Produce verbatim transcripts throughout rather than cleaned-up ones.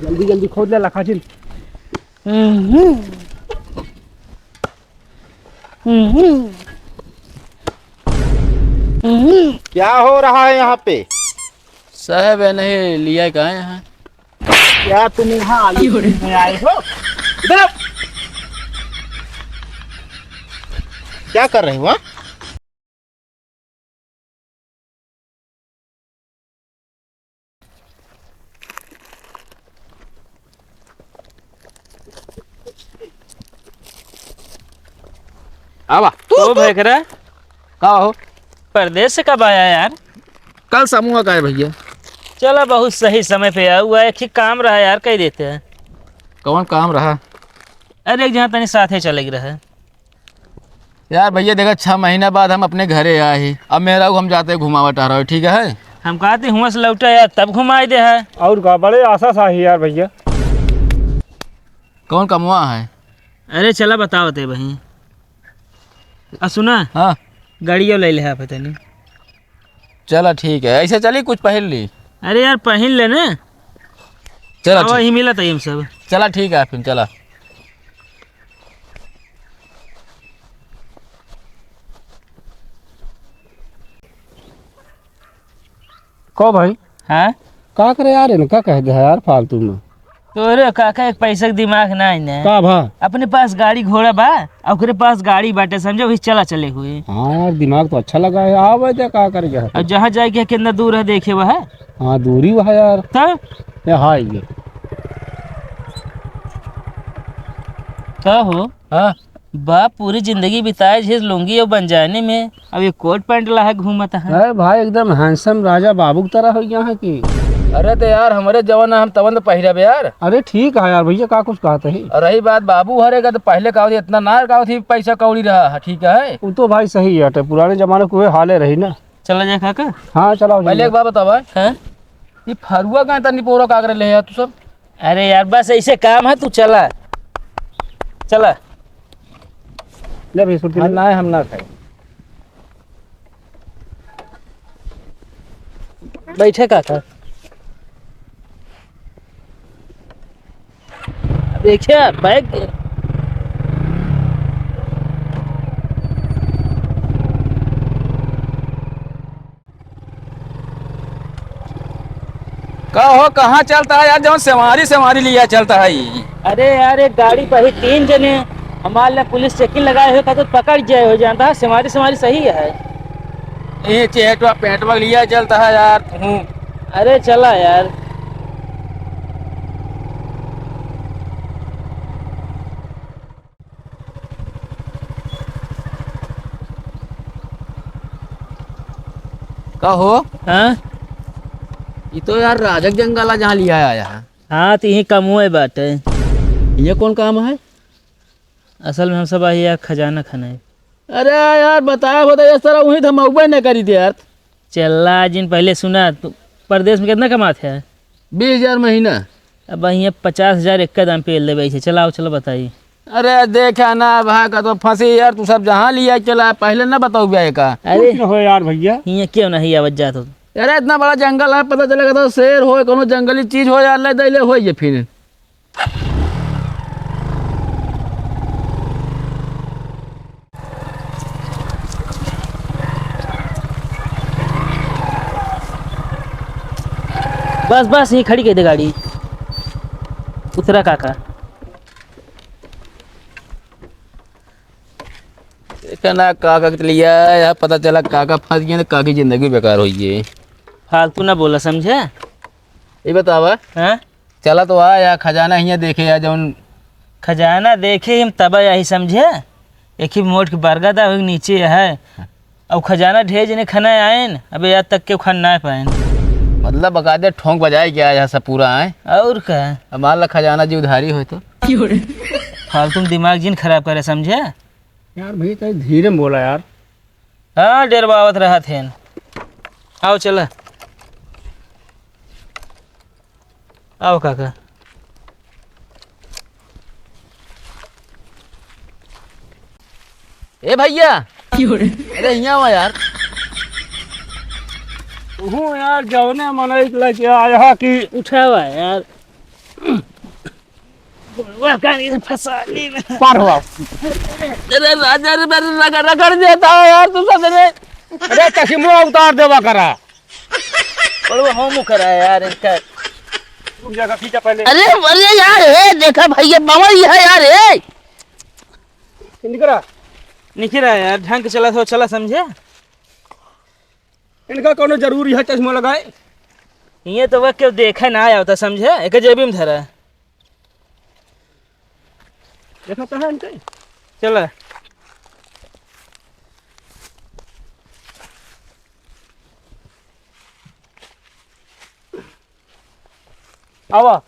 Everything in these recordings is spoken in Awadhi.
जल्दी जल्दी खोद ले लखा झिन। हम्म। हम्म। हम्म। क्या हो रहा है यहाँ पे? साहब, ये नहीं लिया कहाँ यहाँ? क्या तुम यहाँ आलू खरीदने आए हो? इधर आओ। क्या कर रहे हो, हाँ? आवा। तू, ओ तू। भैकरा। का हो? परदेस से कब आया यार? कल समूह का है भइया। चला, बहुत सही समय पे आया हुआ है। एक ही काम रहा यार, कह देते हैं। कौन काम रहा? अरे, एक जहाँ तनी साथे चले के रहा। यार भइया, देखा, छह महीना बाद हम अपने घरे आए ही। अब मेहरारू हम जाते घुमावा टहरावे, ठीक है? हम कहते हुआं से लौटा यार, तब घुमाई दे है। और का, बड़े आसा सा ही यार भइया। कौन कमवा है? अरे चला, बताओ ते बही। आ सुना, हाँ। गाड़ियो ले ले है पता नहीं। चला ठीक है, ऐसे चली, कुछ पहिर ली। अरे यार, पहिर ले ना। चला आवा, ठीक। ही मिला था हम सब। चला ठीक है, फिर चला। को भाई? हाँ? का करे यार, इनका कह दे यार फालतू में। तोरे काका एक पैसा के दिमाग ना है ना। का भा? अपने पास गाड़ी घोड़ा बा, आ ओकरे पास गाड़ी बाटे, समझो, वही चला चले हुए। हाँ यार, दिमाग तो अच्छा लगा है। आवे दे, का कर गया? अब जहाँ जाए के कितना दूर है, देखे वह है। हाँ, दूरी वह है यार। तब? ये हाँ, ये। का हो? हाँ। बाप पूरी जिंदगी बिताए झिस लुंगी और बंजाने में, अब ये कोट पैंट लाहे घूमत है। अरे भाई, एकदम handsome राजा बाबू की तरह हो गया है कि। अरे तो यार, हमरे जवाना हम तवन तो पहिरबे यार। अरे ठीक है यार भइया, का कुछ कहत ही। और रही बात बाबू हरे का, तो पहले का होती, इतना ना का होती, पैसा कौड़ी रहा है, ठीक है। वो तो भाई सही है, पुराने जमाने के वे हाले रही ना। चला जाए काका। हाँ, चला पहले एक बात बतावा। हाँ? ये फरुआ का इतना निपोरा का करे ले यार तू सब? अरे यार, बस ऐसे काम है, तू चला, चला। ले भाई, सुरती हाँ, ले। ना, हम ना खाए। बैठे काका। देखिए, बैग। का हो, कहाँ चलता है यार, जौन सेवारी, सेवारी लिया चलता है ई? अरे यार, एक गाड़ी पर ही तीन जने, हमारे लिए पुलिस चेकिंग लगाए हुए, कहते पकड़ जाए हो, जानता है, सेवारी, सेवारी सही है। ये चेहटवा पेंटवा लिया चलता है यार, तू। अरे चला यार। का हो? हाँ? ई तो यार राजक जंगल है, जहाँ लिया आया है। हाँ, तो यही कमुए बाटे। ये कौन काम है? असल में हम सब आई यार खजाना खाना है। अरे यार, बताया होता ये सारा वहीं धमाउबे न करी थे यार। चला जिन, पहले सुना, तू परदेस में कितना कमात है? बीस हजार महीना। अब यहाँ पचास हजार एक का दाम पे ले बैठे। चलाओ, चलो बताई। अरे देखा ना भाई, का तो फंसी यार, तू सब जहाँ लिया चला, पहले ना बताओ बे का। अरे कुछ न हो यार भइया। यहाँ क्यों नहीं आवत जात हो? अरे इतना बड़ा जंगल है, पता चलेगा तो शेर हो, कोनो जंगली चीज हो यार, ले दे ले हो ये फिर। बस, बस, यहीं खड़ी कइ दे गाड़ी। उतरा काका। देखा ना, काका के चलिया, यहाँ पता चला काका फंस गए, काकी जिंदगी बेकार होइ गई। फालतू ना बोला, समझे? ये बतावा। हाँ? चला तो आ या, खजाना हियाँ देखे या, जौन खजाना देखे हम तब यही समझे, एक ही मोट के बरगद है, वही नीचे है। अब खजाना ढेर जने खने आएन, अबे याद तक के खन ना पाएन। मतलब बकायदे ठोंक बजाए क्या यहाँ सब पूरा आए? और का? अब मान ला खजाना जी उधारी होय तो? फालतू में दिमाग जिन खराब करे, समझे? यार भैया, तनी धीरे में बोला यार। हाँ, डेरवावत रहत हेन। आओ चला। आओ काका। ए भैया। क्यों रे? अरे हियाँ आवा यार। तू यार जौने मनई के लेके आया कि उठावा यार। गोड़वा का नहीं फंसा ली मैं। पार हो आओ। अरे राजा रे, मेरे रगड़, रगड़ देता है यार तू सब रे। अरे चश्मो उतार देवा करा। गोड़वा हम करा यार इनका। रुक जा, खींचा पहले। अरे, अरे यार, ए, देखा भैया, बमल ही है यार, ए। निकरा। निकरा यार, ढंग से चला, थोड़ा चला, समझे? इनका कौनो जरूरी है चश्मा लगाए? ये तो वह केहू देखे ना आवता, समझे? एके जेबी में धरा। देखा तो है इनके। चला। आवा।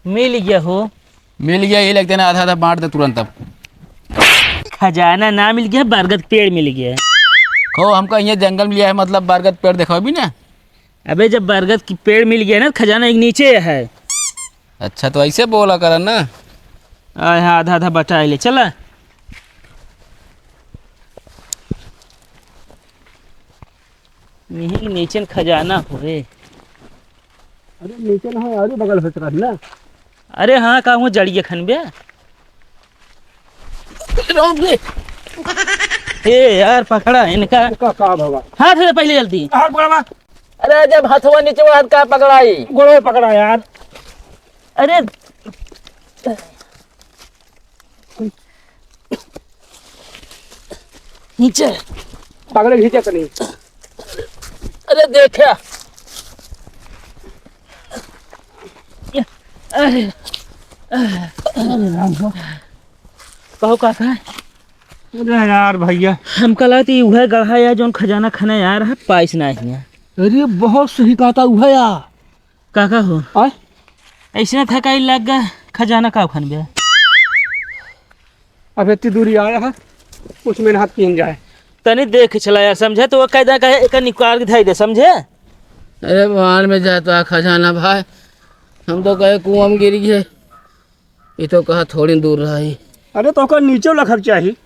मिल गया हो। मिल गया, ये लगते ना आधा आधा बांट दे तुरंत अब। खजाना ना मिल गया, बरगद पेड़ मिल गया। हो, हमका ये जंगल मिल गया है, मतलब बरगद पेड़ देखा भी ना। अबे, जब बरगद की पेड़ मिल गया ना, खजाना एक नीचे है। अच्छा, तो ऐसे बोला करा ना। आ, हाँ, आधा आधा बटा ले, चला। यही नीचे न खजाना होए। अरे नीचे ना हो, अरे बगल से चढ़ ना। अरे हाँ, का हुआ जड़िए खनबे। रोक ले। ए यार, पकड़ा इनका। का, का बाबा? हाथ से पहले जल्दी। हाथ पकड़ा। अरे जब हथवा नीचे हुआ, हाथ का पकड़ाई? गोड़वा पकड़ा यार। अरे नीचे। पकड़े खींचे तनी। अरे देखे। अरे, अरे। कहो काका। अरे यार भैया। हमका लगता है उहे गढ़ा या जौन खजाना खने यार है, पाइस नाही है। अरे बहुत सही कहता उहे या। काका हो। आय? ऐसे ना था काई लग गा, खजाना का खन बे। अब इतनी दूरी आया है, कुछ मेहनत कीन जाए। तनी देख के चला यार, समझे? तो वो कायदा का है, एक निकाल के धाई दे, समझे? अरे भगवान में जाता खजाना भाई, हम तो कहे कुआं में गिर गए। ई तो कहा थोड़ी दूर रही। अरे तो ओकर नीचे लखक चाही।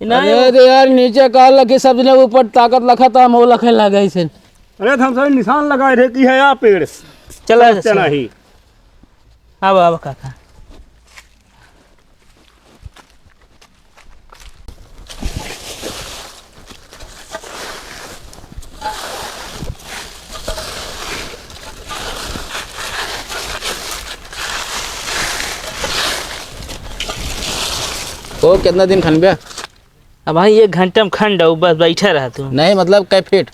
नहीं। अरे तो यार नीचे का लखी, सब जने ऊपर ताकत लखा था, हम वो लखे लगे इसे। अरे तो हम सब निशान लगाए रहे कि है या पेड़। चला, चला चला। ही। अब, अब काका। ओ, कितना दिन खनबे? अब भाई, एक घंटा में खन डाऊ, बस बैठा रहा तू। नहीं, मतलब, कै फीट?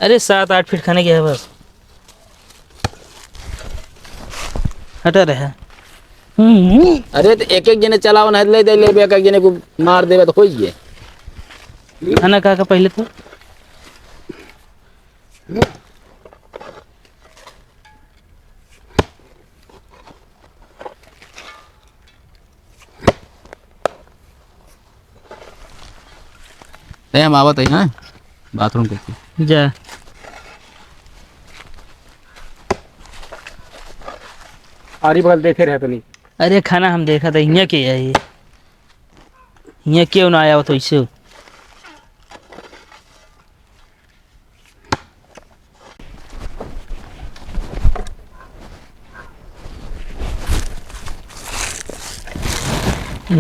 अरे, सात आठ फीट खने के है बस। हटा रहे। हम्म। अरे, तो एक एक जने चलाओ, नहीं ले दे, ले एक एक जने को मार देवे तो होई गए। खाना खा के पहले तो। ए, हम आवत हई, हाँ? बाथरूम करके। जा। आरी बगल देखे रहे तनी। अरे, खाना हम देखा था, हियाँ के आई? हियाँ क्यों ना आया हो तो इसे? ये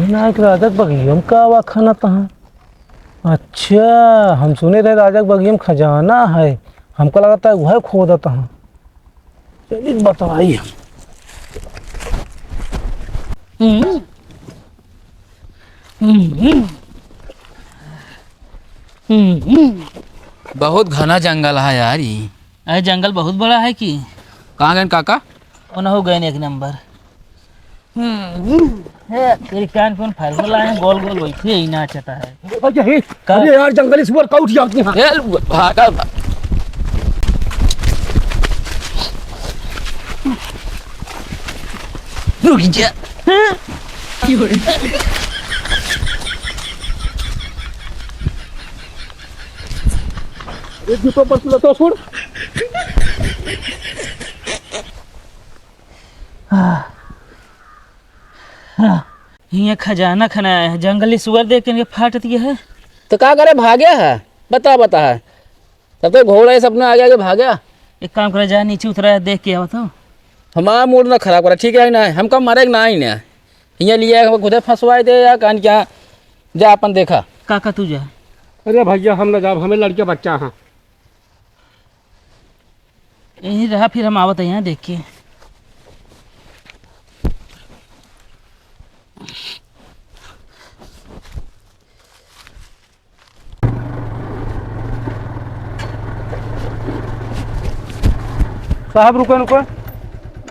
ना एक राजा के बगिया में का आवा खाना तहाँ? अच्छा, हम सुने रहे राजा के बगिया में खजाना है, हमका लगता है वह खोदत हैं। चलिए बताई हम। हम्म। हम्म। हम्म। बहुत घना जंगल है यार ई। अरे जंगल बहुत बड़ा है कि। कहाँ गए काका? ओनहु गए एक नंबर। हम्म। हे, तेरी कान कौन फार्मूला है? गोल गोल वैसे ही नाचता है। अरे, का? अरे यार, जंगली सुअर का उठ जाती है। ए, भागा। रुक जा। एक जूता पर तू लतो छोड़। हियाँ खजाना खना है, जंगली सुअर देख के इनके फाट दिया है। तो का करे, भाग्या है? बता, बता है। तब तो घोड़ा ये सब अपने आगे आगे भाग्या। एक काम करा, जा नीचे उतरा है, देख के आवा तो। हमारा मूड ना खराब करा, ठीक है ना? हमका मरे के ना ही ना। हियाँ लिया है, खुदे फंसवाए दे या कान क्या? जा अपन देखा। काका तू जा। अरे भैया, हम ना जाब, हमें लड़के बच्चा हैं। यहीं रहा, फिर हम आवत हैं यहाँ देख के। साहब, रुको, रुको।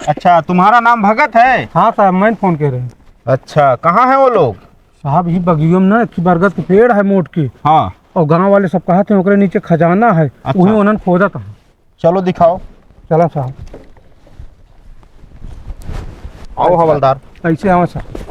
अच्छा, तुम्हारा नाम भगत है? हाँ साहब, मैं फोन कइ रहे हैं। अच्छा, कहाँ है वो लोग? साहब, ही बगियम ना एक बरगद के पेड़ है मोट की। हाँ। और गांव वाले सब कहत हैं, ओकरे नीचे खजाना है, अच्छा। वही उन्हन खोजत हैं। चलो दिखाओ। चला साहब। आओ हवलदार। ऐसे आओ साहब।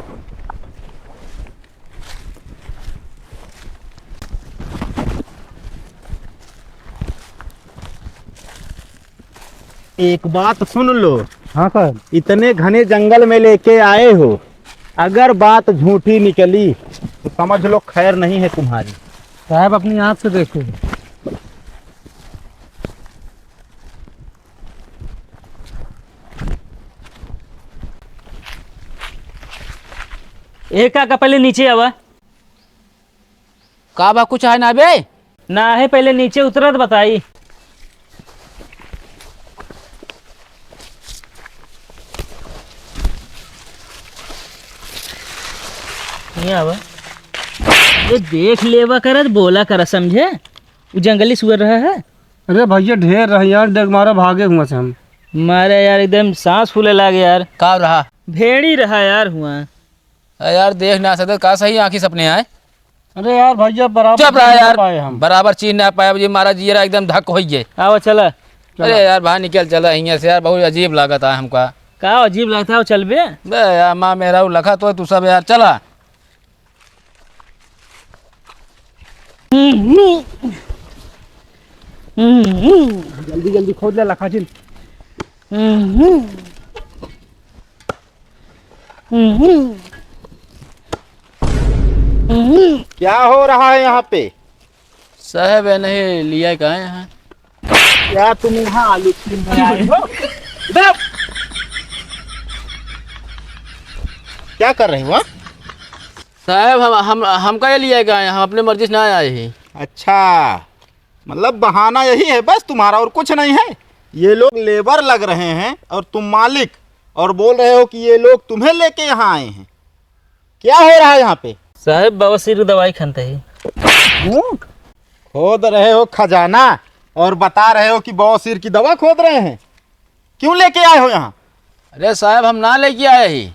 एक बात सुन लो। हाँ साहब। इतने घने जंगल में लेके आए हो, अगर बात झूठी निकली तो समझ लो खैर नहीं है तुम्हारी। साहब, अपनी आँख से देखो। ए काका, पहले नीचे आवा। का बा, कुछ है ना बे? ना है, पहले नीचे उतरत बताई। नहीं आवा। ये देख लेवा करत, बोला करा, समझे? वो जंगली सुअर रहा है। अरे भैया, ढेर रहे यार, डर मारा भागे हुआ से हम। मारे यार, एकदम सांस फूले लागे यार। का रहा? भेड़ी रहा यार हुआ। अरे यार, देख ना सकते का सही आँखी सपने आए। अरे यार भैया, बराबर चुप रहा चीन ना यार, पाए हम। बराबर चीन ना पाए, जी मारा जियरा एकदम धक होई गए। आवा चला। अरे यार, बाहर निकल चला हियाँ से यार, बहुत अजीब लागत है हमका। का अजीब लागत है, चलबे? बे यार, माँ मेरा लखा तो तू सब यार चला। जल्दी जल्दी खोद ले लखा जिन। क्या हो रहा है यहाँ पे? साहब, ये नहीं लिया का है यहाँ? क्या तुम यहाँ आलू छीलने आए हो? इधर आओ। क्या कर रहे हो आप? साहब, हम, हम, हमका ये लिया का है, हम अपने मर्जी से ना आए हैं। अच्छा, मतलब बहाना यही है बस तुम्हारा और कुछ नहीं है। ये लोग लेबर लग रहे हैं और तुम मालिक, और बोल रहे हो कि ये लोग तुम्हें लेके यहाँ आए हैं। क्या हो रहा है यहाँ पे? साहब, बवासीर की दवाई खनते ही। झूठ। खोद रहे हो खजाना और बता रहे हो कि बवासीर की दवा खोद रहे हैं। क्यों लेके आए हो यहाँ? अरे साहब, हम ना लेके आए ही,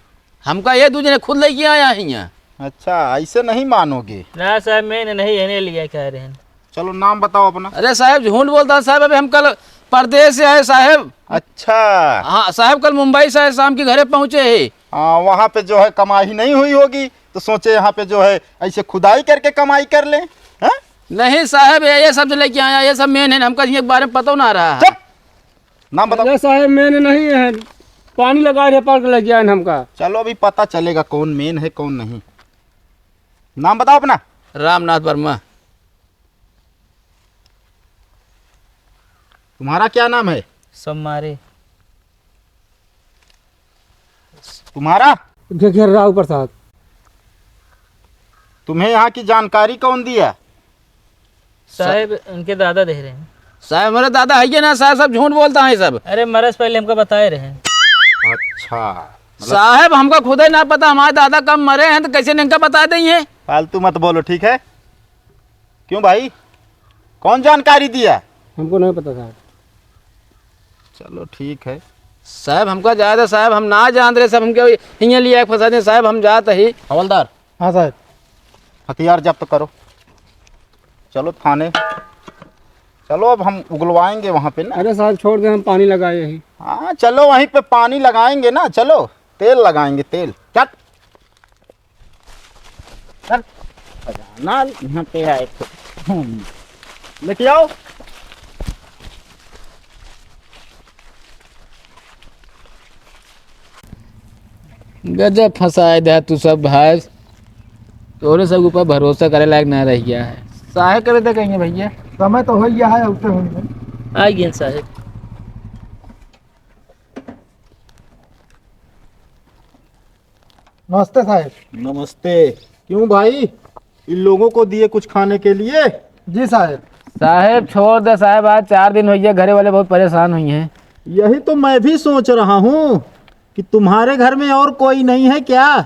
हमका ये दू जने खुद लेके आया ही यहाँ। अच्छा, ऐसे नहीं मानोगे। ना साहब, मैंने नहीं, इन्हें लिया कह रहे हैं। चलो, नाम बताओ अपना। अरे साहब, झूठ बोलता है साहब, अभी हम कल परदेस से आए साहब। अच्छा। हाँ साहब, कल मुंबई से आए, शाम के घरे पहुँचे ही। हाँ, वहाँ पे जो है कमाई नहीं हुई होगी, तो सोचे यहाँ पे जो है ऐसे खुदाई करके कमाई कर लें, हैं? नहीं साहब, ये, ये सब जो लेके आया, ये सब मेन है, हमका इनके बारे में पता ना रहा है। चुप! नाम बताओ। अरे साहब, मेन नहीं है, पानी लगा रहे, पार के लेके आए हमका। चलो, अभी पता चलेगा कौन मेन है, कौन नहीं। नाम बताओ अपना। रामनाथ वर्मा। तुम्हारा क्या नाम है? सब मारे। तुम्हारा? घे-, घेर राव प्रसाद। तुम्हें यहाँ की जानकारी कौन दिया? साहब, उनके दादा दे रहे हैं। साहब, हमारे दादा है ये ना, साहब, सब झूठ बोलता है सब। अरे, मरे से पहले हमका बताए रहे हैं। अच्छा, मतलब साहब, हमका खुद ही ना पता, हमारे दादा कब मरे हैं, तो कैसे इनका बता देंगे? फालतू मत बोलो, ठीक है? क्यों भाई, कौन जानकारी दिया? हमको नहीं पता साहब। चलो ठीक है। साहब, हमका जाए दे साहब, हम ना जान रहे साहब, हमके हियाँ लिया के फंसा दे साहब, हम जात ही। हवलदार। हाँ साहब। हथियार जब्त करो, चलो थाने। चलो, अब हम उगलवाएंगे वहाँ पे ना। अरे साहब, छोड़ दे, हम पानी लगाए ही। हाँ, चलो, वहीं पे पानी लगाएंगे ना, चलो, तेल लगाएंगे, तेल। चल। चल, खजाना यहाँ पे है एक ठो। हम्म। लेके आओ। गजब फंसाए दे तू सब भाई, तोरे सब ऊपर भरोसा करे लायक ना रह गया है। साहेब करे तो कहिए भैया। समय तो हो गया है, उठे होंगे। आ गए साहेब। नमस्ते साहेब। नमस्ते। क्यों भाई, इन लोगों को दिए कुछ खाने के लिए? जी साहेब। साहेब छोड़ दे साहेब, आज चार दिन होइ गया, घरे वाले बहुत परेशान हुई हैं। यही तो मैं भी सोच रहा हूँ कि तुम्हारे घर में और कोई नहीं है क्या?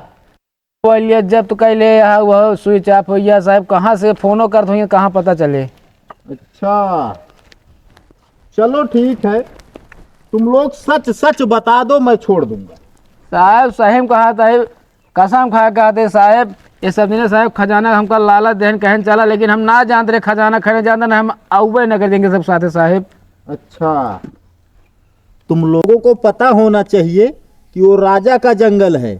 बोलिए, जब तो कह ले यहाँ, वह switch off हो गया साहेब, कहाँ से फोनो करत हुई, कहाँ पता चले। अच्छा, चलो ठीक है, तुम लोग सच सच बता दो, मैं छोड़ दूंगा। साहेब सही में कहा था, कसम खा के कहते साहेब, ये सब जने साहेब खजाना हमका लालच देहन कहन चला, लेकिन हम ना जानते रहे खजाना खने जानते ना, हम आउबे न कर देंगे सब साथे साहेब। अच्छा, तुम लोगों को पता होना चाहिए कि वो राजा का जंगल है,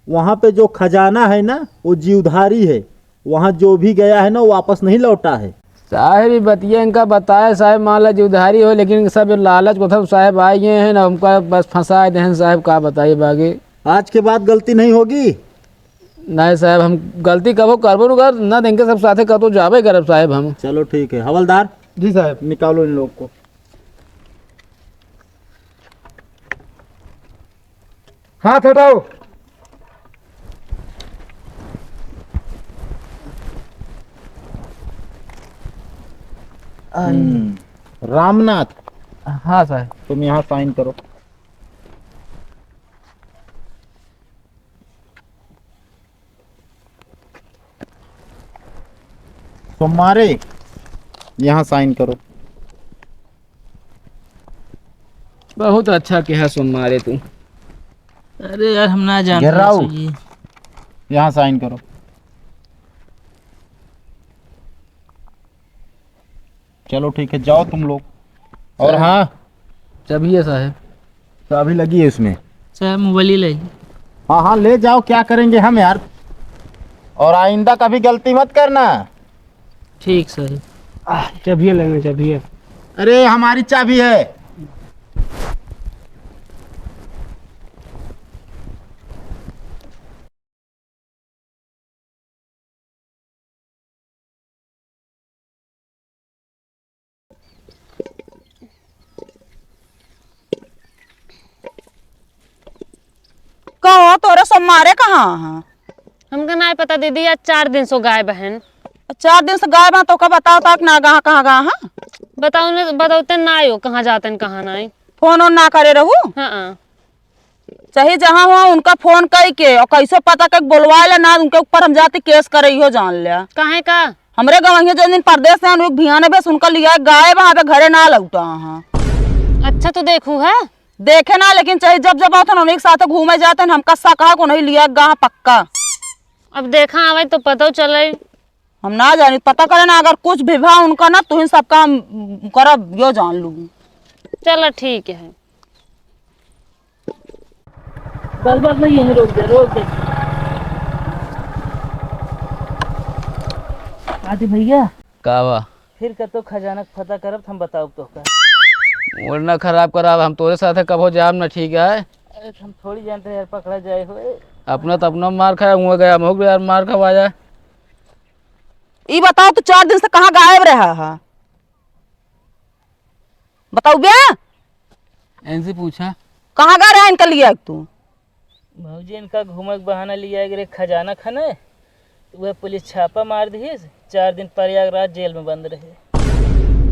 वहाँ पे जो खजाना है ना, वो जीवधारी है, वहाँ जो भी गया है ना, वो वापस नहीं लौटा है। साहेब, ई बतिया इनका बताए, साहेब, मान ला जीवधारी हो, लेकिन सब लालच को था, साहेब, आ गए हैं ना, हमका बस फंसा देहन, साहेब, का बताइए बाकी। आज के बाद गलती नहीं होगी? नहीं, साहेब, हम गलती कबो करबो न कर, ना देंगे सब साथे, कतो जाबे करब, साहेब, हम। चलो, ठीक है। हवलदार। जी, साहेब। निकालो इन लोग को। हाथ हटाओ। हम्म, रामनाथ। हाँ सर। तुम यहाँ साइन करो। सोमारे, यहाँ साइन करो। बहुत अच्छा किहा सोमारे तू। अरे यार, हम ना जानते घेराव। सो ये। यहाँ साइन करो। चलो ठीक है, जाओ तुम लोग। और सर, हाँ, चाबी है साहब। चाबी लगी है इसमें। सर, मोबाइल ही ले। हाँ, हाँ, ले जाओ, क्या करेंगे हम यार। और आइंदा कभी गलती मत करना। ठीक सर। आह, चाबी लेना, चाबी। अरे, हमारी चाबी है। कहो, तोरे सोमारे कहाँ हैं? हमका नाय पता दीदी, आज चार दिन से गायब हन। चार दिन से गायब हैं, तो का बताओ तक ना, कहाँ, कहाँ गए हैं? बताओ ने, बताओ ते ना आयो, कहाँ जातन, कहाँ नाय। फोन ओन ना करे रहू? हाँ, हाँ। चाहे जहाँ हुआ उनका फोन कई के और कैसो पता कई के बोलवा ले ना, उनके ऊपर हम जाति केस करे, इहो जान ले। काहे का? हमरे गवहिया जौन दिन परदेस से आन, भियाने बेस उनका लिया गायब, वहाँ पे घरे ना लौटा हाँ। अच्छा तो देखू है? देखे ना, लेकिन चाहे जब जब आवत हन, उन्हीं के साथ घूमे जात हन, हमका शक है, उन्हीं लिया गा पक्का। अब देखा आवे तो पता चले। हम ना जानी, पता करे ना, अगर कुछ भी भा उनका ना, तुहिन सबका हम करब, यो जान लू। चलो ठीक है। बस, बस, नहीं, यहीं रोक दे, रोक दे। आदि भैया। का बा? फिर कतो खजाना के पता करब, हम बताउब तोहका। मूड ना खराब कराब, हम तोरे साथे कबो जाब ना, ठीक है? अरे, हम थोड़ी जानते यार, पकड़ा जाए होए। अपना तो अपना मार खाया, हुआ गया, हम हो गया यार, मार खवा जाए। ई बताओ, तू चार दिन से कहाँ गायब रहा है? बताओ बे। इनसे पूछा। कहाँ गए रहा इनका लिया तू? भौजी, इनका घूमे के बहाना लिया एक रे खजाना खने, तो वह पुलिस छापा मार दिहिस, चार दिन प्रयागराज जेल में बंद रहे।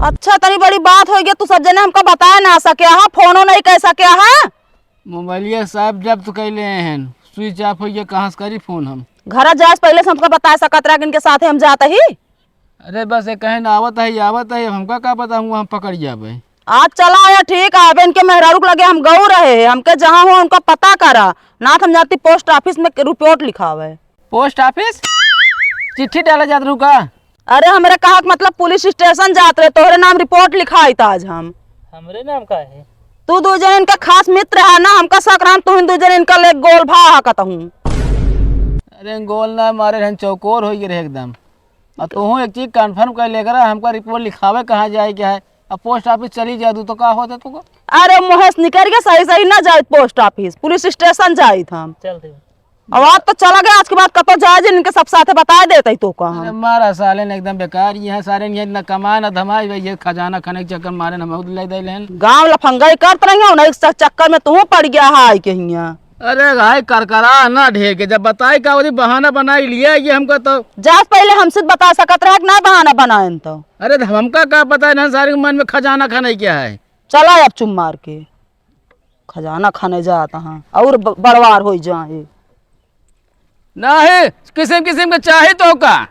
अच्छा, तनी बड़ी बात हो गई, तू सब जने हमका बताए ना सके हा, फोनो नहीं कह सके हा। मोबाइलिया साहब जब्त कर ले हैं, स्विच ऑफ हो गया, कहाँ से करी फोन हम? घर जाए से पहले से हमका बताए सकत रहा कि इनके साथ हम जाते ही। अरे बस ये कहे ना आवत है, आवत है, अब हमका का पता हुआ हम पकड़ जाबे। आज चला आया ठीक है, अब इनके मेहरारू के लगे हम गऊ रहे, हमके जहाँ हो उनका पता करा, ना तो हम जाती पोस्ट ऑफिस में रिपोर्ट लिखावे। पोस्ट ऑफिस? चिट्ठी डाले जात रहू का? अरे हमरे कहा के मतलब पुलिस स्टेशन जात रहे, तोहरे नाम रिपोर्ट लिखाई था आज हम। हमरे नाम का है? तू दू जन इनका खास मित्र है ना, हमका शक रहा तू दू जन इनका ले गोल भा हकत हूँ। अरे गोल ना मारे रहन, चौकोर हो गए रहे एकदम। और तोहू एक चीज कन्फर्म कर लेकर हमका रिपोर्ट लिखावे कहाँ जाए के है, अब पोस्ट ऑफिस चली जाए तू तो का होता तुको? अरे मोहेश निकल के सही सही ना जाइत पोस्ट ऑफिस, पुलिस स्टेशन जाइत हम। चल दे। अब आज तो चला गया, आज के बाद कतो जाए जे इनके सब साथे बताए देते तो का हम। अरे मारा साले ने एकदम बेकार, ये सारे ने इतना कमाए ना धमाए, ये खजाना खाने के चक्कर मारे न हम ले दे लेन। गांव लफंगाई करत रही हो ना, एक च-, चक्कर में तू पड़ गया है के हियां। अरे भाई करकरा ना ढेर के, जब बताए का वही बहाना बनाई लिया ये हमको तो। जात पहले हमसे बता सकत रहे कि ना बहाना बनाएन तो। अरे तो हमका का पता है ना सारे के मन में खजाना खाने क्या है। चला अब चुप मार के। खजाना खाने जात हाँ और ब-, बड़वार होइ जाए। नाही, किसिम किसिम के चाही तो का?